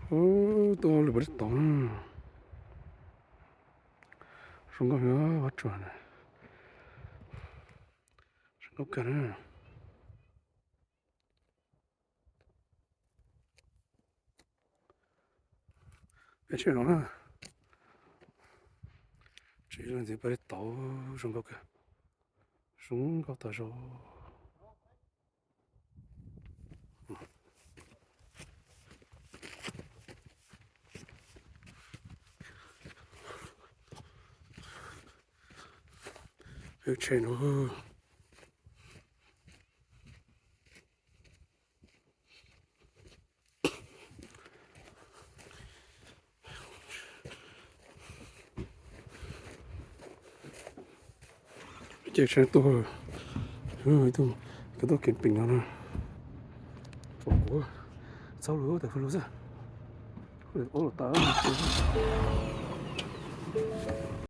Ub, tuaj lwm pab tau na. Zoo nkauj heev, vaj tsuag na. Zoo nkauj kawg na. Peb tsev no na, tsev ntxiv pab tau, zoo nkauj kawg, zoo nkauj tas zog. Peb tsev no. Ces tsheb tuaj, tus tuaj camping no na, kuv txhob lus tas fwj lus xwb, ob lus tas.